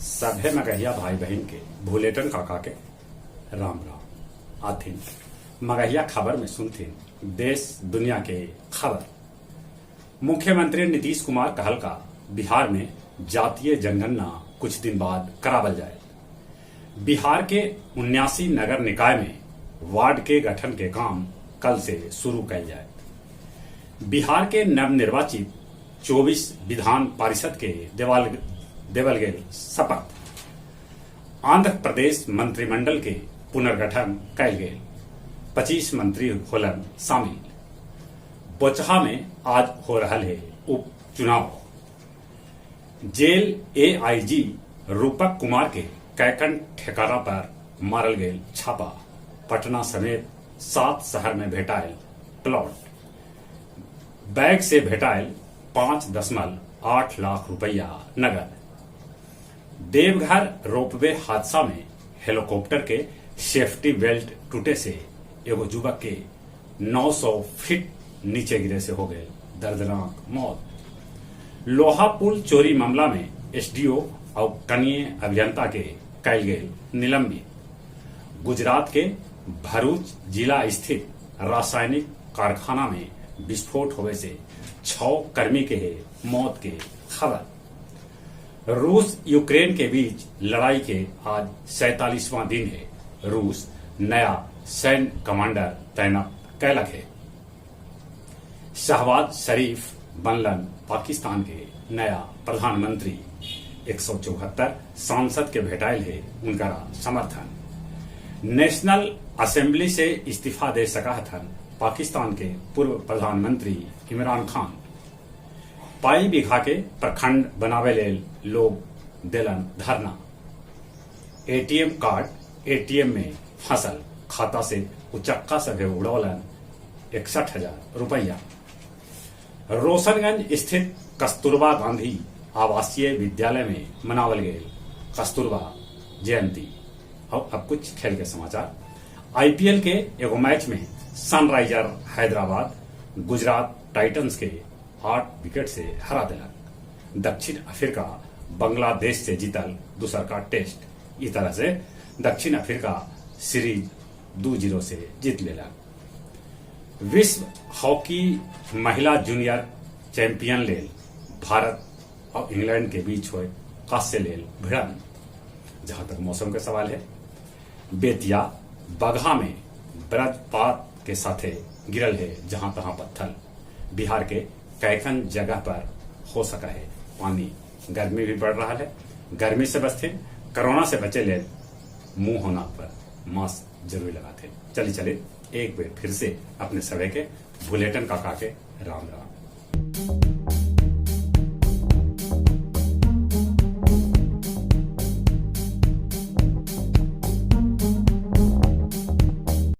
सभे मगहिया भाई बहिन के भुलेटन काका के राम राम। आथिन मगहिया खबर में सुनथिन देश दुनिया के खबर। मुख्यमंत्री नीतीश कुमार कहलका बिहार में जातीय जनगणना कुछ दिन बाद करावल जाए। बिहार के 79 नगर निकाय में वार्ड के गठन के काम कल से शुरू कैल जाए। बिहार के नवनिर्वाचित 24 विधान परिषद के देवल गेल शपथ। आंध्र प्रदेश मंत्रिमंडल के पुनर्गठन कैल गेल, 25 मंत्री होलन शामिल। बोचहा में आज हो रहल है उपचुनाव। जेल एआईजी रूपक कुमार के कैकन ठेकाना पर मारल गेल छापा। पटना समेत 7 शहर में भेटायल प्लॉट। बैग से भेटायल 5.8 लाख रुपया नगद। देवघर रोपवे हादसा में हेलीकॉप्टर के सेफ्टी बेल्ट टूटे से एगो युवक के 900 फीट नीचे गिरे से हो गए दर्दनाक मौत। लोहा पुल चोरी मामला में एसडीओ और कनीय अभियंता के कैल गेल निलंबित। गुजरात के भरूच जिला स्थित रासायनिक कारखाना में विस्फोट होवे से 6 कर्मी के मौत के खबर। रूस यूक्रेन के बीच लड़ाई के आज 47वां दिन है। रूस नया सैन्य कमांडर तैनात कैलक है। शहबाज शरीफ बनलन पाकिस्तान के नया प्रधानमंत्री। 174 सांसद के भेटायल है उनका समर्थन। नेशनल असेंबली से इस्तीफा दे सका हथन पाकिस्तान के पूर्व प्रधानमंत्री इमरान खान। पाई बीघा के प्रखंड बनावे लेल लोग देलन धरना। एटीएम कार्ड एटीएम में फसल, खाता से उचक्का सभे उड़ौलन 61,000 रुपया। रोशनगंज स्थित कस्तूरबा गांधी आवासीय विद्यालय में मनावल गए कस्तूरबा जयंती। और अब कुछ खेल के समाचार। आईपीएल के एगो मैच में सनराइजर हैदराबाद गुजरात टाइटंस के 8 विकेट से हरा दिलक। दक्षिण अफ्रीका बांग्लादेश से जीतल दूसर का टेस्ट। इस तरह से दक्षिण अफ्रीका सीरीज 2-0 से जीत लेलक। विश्व हॉकी महिला जूनियर चैंपियन लेल भारत और इंग्लैंड के बीच हुए कांस्य लेल भिड़ंत। जहां तक मौसम का सवाल है, बेतिया बगहा में वज्रपात के साथे गिरल है जहां तहां पत्थर। बिहार के कैकन जगह पर हो सका है पानी। गर्मी भी बढ़ रहा है, गर्मी से बचते, कोरोना से बचे ले मुंह होना पर मास्क जरूर लगाते। चलिए चलिए एक बार फिर से अपने सभी के भुलेटन काका के राम राम।